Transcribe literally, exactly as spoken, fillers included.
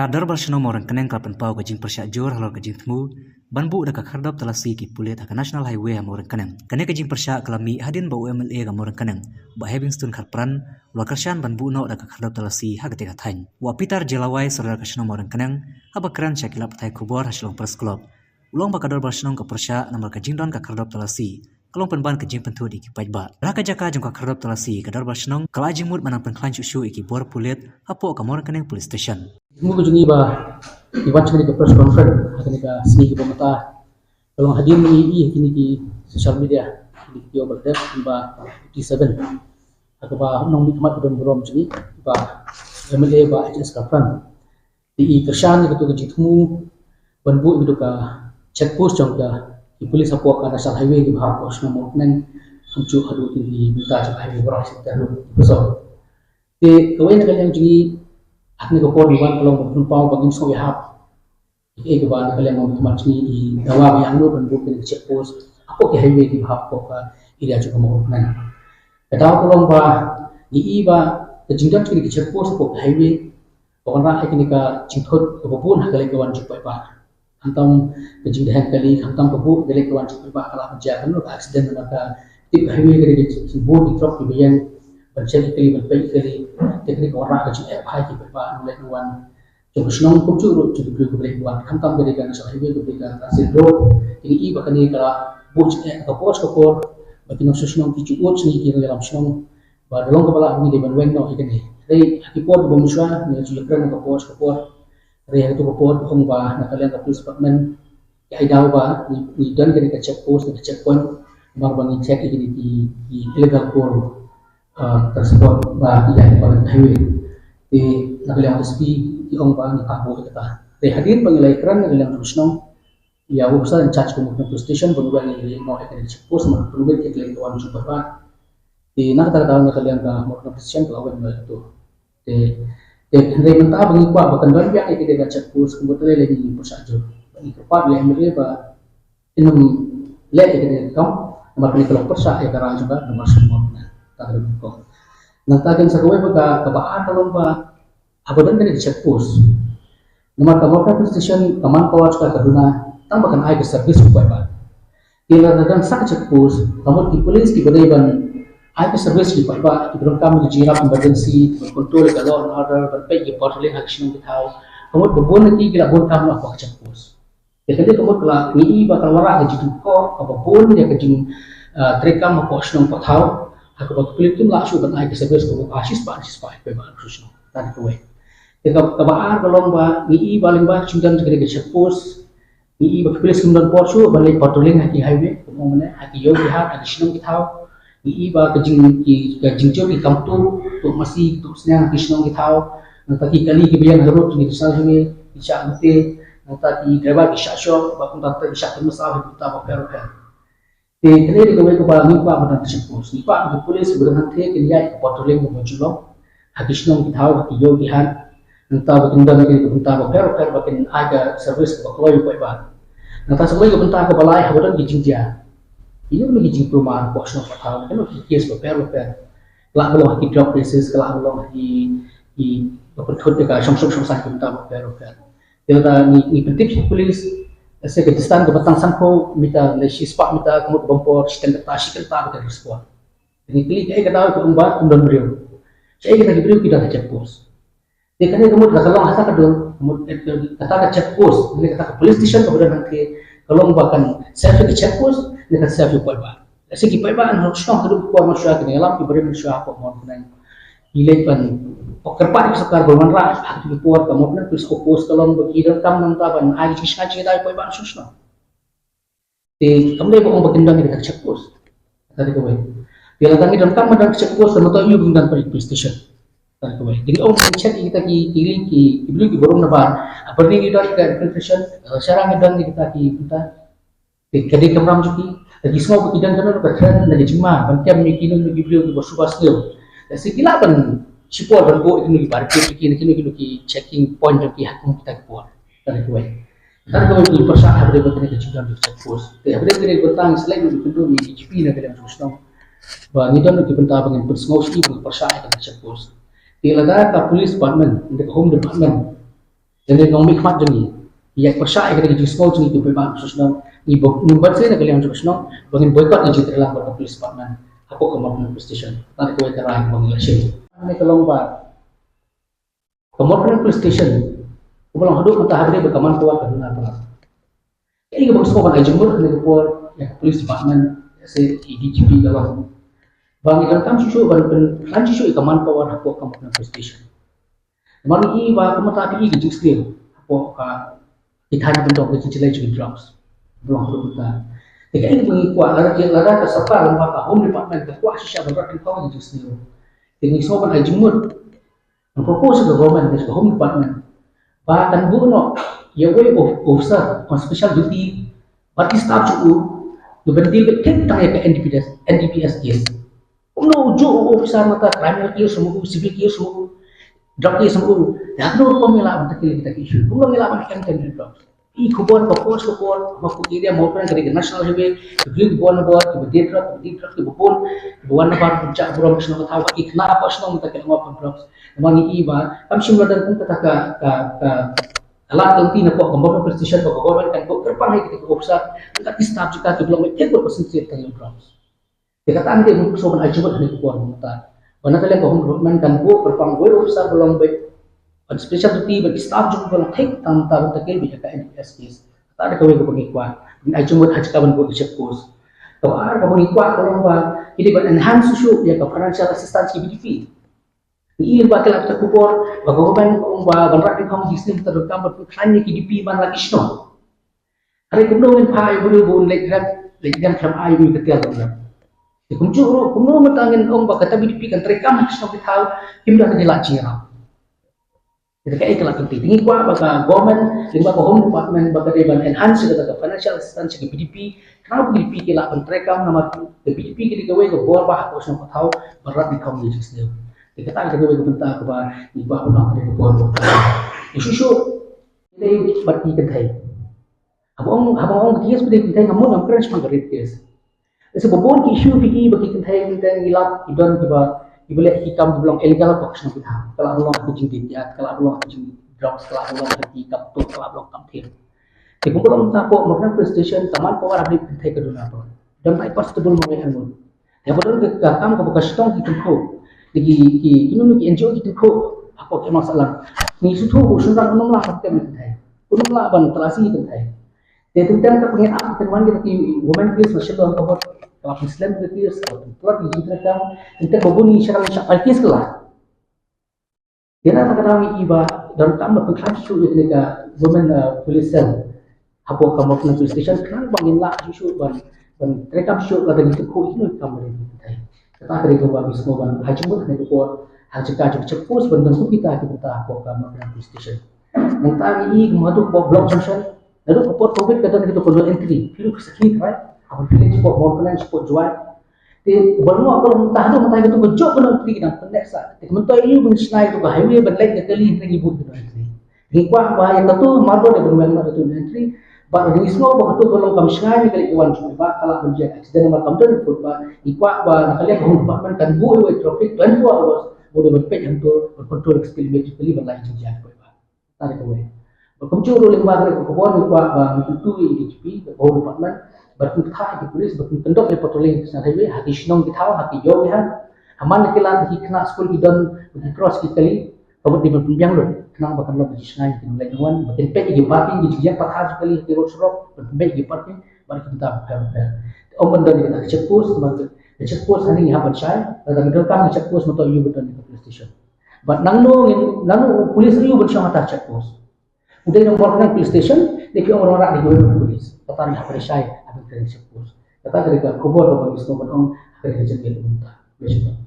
Ka Dorbar Shnong Mawryngkneng ka pynpaw ka jingpyrshah jur halor ka jingthmu ban buh da ka khyrdop talasi ki pulit ha ka National Highway ha Mawryngkneng. Kane ka jingpyrshah ka la mih hadien ba u M L A ka Mawryngkneng, Bah Heavingstone Kharpran, u la kyrshan ban buh noh da ka khyrdop talasi ha katei ka thaiñ. Wah Peter J Lawai, Sordar ka shnong Mawryngkneng, haba kren sha ki lad pathai khubor ha Shillong Press Club, u la ong ba ka Dorbar Shnong ka pyrshah namar ka jingdon ka khyrdop talasi ka long pynban ka jingpynthut ïa ki paidbah. Ha ka jaka jong ka khyrdop talasi, ka Dorbar Shnong ka la ai jingmut ban nang pynkhlaiñ shuh shuh ïa ki bor pulit hapoh ka Mawryngkneng Police Station. Jingmut ka jong ngi ba ngi wan sha kane ka press conference ha kane ka sngi kaba mynta ka long hadien ba ngi ïohi ha kine ki social media, kine ki video ba la dep, ba fifty-seven, ha kaba nongmihkhmat ba don burom jong ngi, Bah M L A, Bah H S Kharpran, te i kyrshan ïa kato ka jingthmu ban buh ïa kato ka check post jong ka ki pulit hapoh ka National Highway kiba hap hapoh shnong Mawryngkneng, kumjuh haduh ki bynta jong ka highway ba rah sha Pyrthei Road, Pyrthei. Te kawei na ka liang jong ngi, ha kane ka por ngi wan ka long ban pynpaw ba ngim sngew ïahap ïa kaei kaba na ka liang nongmihkhmat jong ngi i dawa ba ïa ngin ban buh kane ka check post hapoh ki highway kiba hap hapoh ka area jong ka Mawryngkneng. Ka daw ka long ba ngi i ba ka jingdon kine ki check post hapoh ki highway ka wanrah ïa kane ka jingthut kaba bun ha ka leit ka wan jong u paidbah. Khamtam ka jingdheng kali, khamtam ka buh ka leit ka wan jong u paidbah ka lah ban jia kano ka accident namar ka tip ka highway ka dei ka jingbun ki trok kiba ïeng ban check ïa kali, ban peit ïa kali. Te kane ka wanrah ka jingeh bha ïa ki paidbah na leit na wan jong ka shnong, kumjuh ruh jong ki briew kiba leit ban wan. Khamtam ka dei ka National Highway, ka dei ka transit road. Te ngi i ba kane ka la buh jingeh ha ka por sha ka por, ba ki nongshong shnong ki ju ud sha ngi ki nongïalam shnong ba da long kaba lah ngi dei ban weng noh ïa kane. Hynrei ha ki por kiba mynshuwa ngi la ju ïakren ha ka por sha ka por. Hynrei ha kato ka por ka ong ba na ka liang ka police department ki ai daw ba ngi, ngi don kane ka check post, ka check point, namar ba ngi check ïa kine ki, ki illegal coal, ah, transport ba ki ïaid hapoh ka highway. Te na ka liang ka S P ki ong ba ngi phah buh ïa kata. Te hadien ba ngi la ïakren na ka liang ka shnong ïa u officer in charge ka Mawryngkneng Police Station ba ngi wan ngi leit noh ïa kane ka check post namar ka pynwit ïa ka leit ka wan jong u paidbah. Te na kata ka daw na ka liang ka Mawryngkneng Police Station ka la weng noh ïa kato. Te, te hynrei mynta ba ngi kwah ba kan don biang ïa kane ka check post, kumba te lei lei ngi pyrshah jur. Ba ngi kyrpad ïa M L A ba in ym leh ïa kane ka kam, namar kane ka long pyrshah ïa ka rai jong ka Dorbar Shnong Mawryngkneng. Kata ka dei ka kong. Nangta kan sa kawei ba ka, kaba ar ka long ba haba don kane ka check post, namar ka Mawryngkneng Police Station ka man power jong ka ka duna tang ba kan ai ka service u paidbah. Te lada don sa ka check post, ka mut ki police kiba dei ban ai ka service ki paidbah, kiba donkam ïa ka jingïarap emergency, ban control ïa ka law and order, ban peit ïa ka patrolling ha ki shnong ki thaw, ka mut ba bun na ki ki la bun kam noh hapoh ka check post. Te kane ka mut ka la, ngi i ba ka la wanrah ka jingkyrkhu kaba bun ïa ka jing, ah, treikam hapoh shnong hapoh thaw, ha kaba ki pulit kim lah shuh ban ai ka service kaba bha shispah shispah ïa ki paidbah ha shnong. Kata ka dei kawei. Te ka, kaba ar ka long ba ngi i ba lyngba ka jingdon kane ka check post, ngi i ba ki pulit kim don por shuh ban leit patrolling ha ki highway, kumba ong mynne, ha ki ïew ki hat, ha ki shnong ki thaw. Ngi i ba ka jing, ki, ka jingjur ki kam tuh, tuh masi, tuh sniang ha ki shnong ki thaw. Nangta ki kali kiba ïeng harud jong ki National Highway ki shah lynti, nangta ki driver ki shah shoh, bad kumta ki shah pynmynsaw ha ki bynta bapher bapher. Te kane dei kawei kaba ngi kwah ba don ka check post. Ngi kwah ba ki pulit kiba don hangtei kin ïaid ka patrolling kaba ju long ha ki shnong ki thaw, ha ki ïew ki hat. Nangta ba kin don ki bynta bapher bapher ba kin ai ka service kaba kloi ïa u paidbah. Nangta sa kawei ka bynta kaba lai, haba don ki jingjia, ïa kano ki jingkulmar hapoh shnong hapoh thaw, kano ki case bapher bapher, ka lah ba long ha ki drug cases, ka lah ba long ha ki, kiba pynthut ïa ka shongsuk shongsaiñ, ki bynta bapher bapher. Te lada ngi, ngi pyntip sha ki pulit, lehse ka distance kaba tang sanphew meter, lane shispah meter, ka mut bym por, shiteng kynta, shi kynta ba kin respond. Te ngi kylli kaei ka daw, ka ong ba ym don briew. Shaei kata ki briew? Ki don ha check post. Te kane ka mut lada ka long ha kata ka dur, ka mut, eh, kata ka check post, lane kata ka police station kaba don hangtei, ka long ba kan serve ïa ka check post ne kan serve ïa u paidbah? Lehse ki paidbah na shnong haduh ka por mynshuwa ki nongïalam kiba rim mynshuwa hapoh Mawryngkneng, ki leit ban kyrpad ïa ka sorkar ban wanrah ha kito ki por, ka Mawryngkneng Police Outpost ka long ba ki donkam nangta ban ai ka jingshngaiñ jingïada ïa u paidbah na shnong shnong. Te kam dei ba ong ba kin don ïa kata ka check post. Kata dei kawei. Te lada ngi donkam ban don ka check post, lada ym don, ïoh ban don police station. Kata dei kawei. Te ngi ong ba ngin check ïa kita ki, ki, ki, ki briew kiba rung na bar. Hapdeng ngi don ïa ka infiltration, sharai ngi don ïa kita ki, kita. Te ka dei kamram jong ki, lada ki sngew ba ki don kano kano ka threat na ka jingma ban kem ïa kino kino ki briew kiba suba sniew, lehse ki lah ban shipor ban buh ïa kino ki barricade jong ki, na kino kino ki checking point jong ki ha kum kita ki por. Kata dei kawei. Kata dei kawei ba ngi pyrshah hapdeng kane ka jingdon ka check post. Te hapdeng kane ka bynta ngi sa leit ban ïakynduh ïa u D G P na ka liang jong ka shnong ba ngi don ki bynta ba ngin pynsngew shuh ba ngi pyrshah ïa kane ka check post. Te lada ka police department, lada ka home department, Lane nongmihkhmat jong ngi, ïa pyrshah ïa ka jingsngew jong ngi ki paidbah shnong, ngi bok ngi ban sngewthuh na ka liang jong ka shnong ba ngin boycott ïa ka jingtreilang bad ka police department hapoh ka Mawkyrwat police station. Kata ka dei kawei ka rai ba ngi la shim. Kane ka long ba ka Mawkyrwat police station kaba long haduh mynta ha ka dei ba ka manpower ka duna palat. Kaei kaba ngi sngewbha ban ai jingmut ha kane ka por ïa ka police department, ïa se i D G P ka long ba ngi donkam shuh shuh ban pynplan shuh shuh ïa ka manpower hapoh ka Mawkyrwat police station. Namar ngi i ba kumta phi i ka jingsniew hapoh ka, ki thaiñ ban dong ka jingjlei jong ki drugs ba long haduh mynta. Te kaei kaba ngi kwah, lada ka, lada ka sorkar lem bad ka Home Department ka kwah shisha ban rat nyngkong ïa ka jingsniew, te ngi sngewbha ban ai jingmut, ban propose ïa ka government, ïa ka Home Department, ba kan buh noh ïa uwei u officer on special duty bad ki staff jong u, kiban deal beit thik tang ïa ka N D P S, N D P S case. Kumno u juh u officer mynta, criminal case mo, civil case mo, drug case mo, ïa kumno rukom ngi lah ban tackle kita ki issue, kumno ngi lah ban tackle kita ki drugs. I khubor ka post ka por, ba ku area Mawkyrwat ka dei ka national highway, ka dei ka bun na bor, kiba die drug, kiba die drug, kiba bun, kiba wan na bar, kiba jah burom ka shnong ka thaw, ki khynnah hapoh shnong mynta ki la ngop drugs. Namar ngi i ba kam shym la don kum kata ka, ka, ka, ka lad lynti napoh ka Mawkyrwat police station ba ka government kan buh kyrpang ïa kita ki officer, kita ki staff jong ka kiba long beit thik bad concentrate tang ïa drugs. Te kata ngi dei ban sngewbha ban ai jingmut ha kane ka por mynta ba na ka liang ka Home Department kan buh kyrpang uwei u officer ba long beit on special duty bad ki staff jong u ba long thik tang mynta ban tackle beit ïa ka N D P S case. Kata dei kawei kaba ngi kwah. Ngi ai jingmut ha jaka ban buh ki check post. Kaba ar kaba ngi kwah ka long ba ki dei ban enhance shuh shuh ïa ka financial assistance ki V D P. Ngi i lyngba ki lad ki khubor ba ka government ka ong ba ban rat nyngkong jingsniew mynta donkam ban pynkhlaiñ ïa ki V D P man la ki shnong. Hynrei kumno ngin phah ïa u briew ba un leit rep, leit rep khlem ai ïa u ka tiar ba un rep? Te kumjuh ruh kumno mynta ngin ong ba kata V D P kan treikam ha ki shnong ki thaw, kim don ka jingïarap? Te kaei ka lad lynti? Te ngi kwah ba ka government lyngba ka Home Department ba ka dei ban enhance kata ka financial assistance sha ka V D P, khnang ba ka V D P ki lah ban treikam, namar ka V D P ka dei kawei ka bor ba hapoh shnong ka thaw ban rat nyngkong ïa ka jingsniew. Te kata ka dei kawei ka bynta kaba ngi kwah ban ong ha kane ka por. Ngi shu shu dei bad ki kynthei. Haba ong, haba ong ki case ba dei kynthei, nga mut ngam kren shaphang ka rape case. Lehse ba bun ki issue phi i ba ki kynthei, kynthei ngi lap ki don kiba, kiba leh ki kam kiba long illegal hapoh ka shnong ki thaw. Ka lah ban long ha ki jingdih ïa, ka lah ban long ha ki jingdrugs, ka lah ban long ha ki kam tuh, ka lah ban long kam thir. Te kumba long mynta hapoh Mawkyrwat police station, ka manpower ha ki kynthei ka duna palat. Don lai constable mo ngi, hynrei ïa ba don ka, ka kam kaba ka shnong ki tyngkhuh, ki, ki, ki, kino kino ki N G O ki tyngkhuh hapoh ka imlang sahlang. Ngi sngewthuh ba u shynrang um lah ban kem ïa ki kynthei, um lah ban talasi ïa ki kynthei. Te teng teng ka pynïaid ap, teng wan kita ki women case, ma shu don ka bor, ka la pynslem ki case, ka la pyntlot ki jingtreikam. Teng teng ba bun ngi shah, shah phai case ka la. Te na kata ka daw ngi i ba donkam ban pynkhlaiñ shuh ïa kane ka women, uh, police cell hapoh ka Mawkyrwat police station, khnang ba ngin lah shuh shuh ban, ban treikam shuh lada ngi tyngkhuh ïa kino ki kam ba dei ki kynthei. Kata ka dei kaba ngi sngewbha ban ai jingmut ha kane ka por, ha ka jaka jong ka check post ban don kum kita ki bynta hapoh ka Mawkyrwat police station. Nangta ngi i kumba haduh ka block junction, naduh ka por covid ka don kita ki no entry, phi ruh phi sakhi trai, ha ban phi leit shapoh Mawkyrwat, shapoh Jowai. Te ban mo ka long mynta, haduh mynta kito ka jok ka no entry ki dang pynneh sah. Te ka myntoi ïa u ban shna ïa ka highway ban leit na kali, hynrei ngi buh ka no entry. Ngi kwah ba ïa kato mardor dei ban wan na kato no entry. Bad ngi sngewbha ba kato ka long kam shngaiñ ïa ka leit ka wan jong u paidbah, ka lah ban jia accident namar kam don footpath. Ngi kwah ba na ka liang ka Home Department kan buh ïa u traffic twenty-four hours, ba u dei ban peit hangto, ban control ka speed limit jong kali ban lait jingjia ïa u paidbah. Tang kawei. Bad kumjuh ruh lyngba kane ka khubor ngi kwah ba ngi kyntu ïa i D G P, ka Home Department, bad kin ktah ïa ki police, bad kin kyndok ïa patrolling National Highway ha ki shnong ki thaw, ha ki ïew ki ha. Ha man la ki lad ki khynnah skul ki don, ba ki cross ki kali, ka mut dei ban pynbiang lut, khnang ba kan long ka jingshngaiñ, kin leit wan, ba kin peit ïa ki parking, ki jingïeng pathar jong kali ha ki road surok, ban pynbiang ïa ki parking, bad ki bynta bapher bapher. Te ym ban don ïa kata ka check post, namar ka check post hangne ngi hap ban shai, lada ngi donkam ka check post, mynta ïoh ban don ïa ka police station. Bad nangno ngin, nangno u police ïoh ban shong ha kata ka check post? U dei na Mawkyrwat police station, ne ki ong wanrah na kiwei pat ki police? Kata ngi hap ban shai ha ban kren check post. Kata ka dei ka khubor kaba ngi sngewbha ban ong ha kane ka jingïalang mynta. Khublei shibun.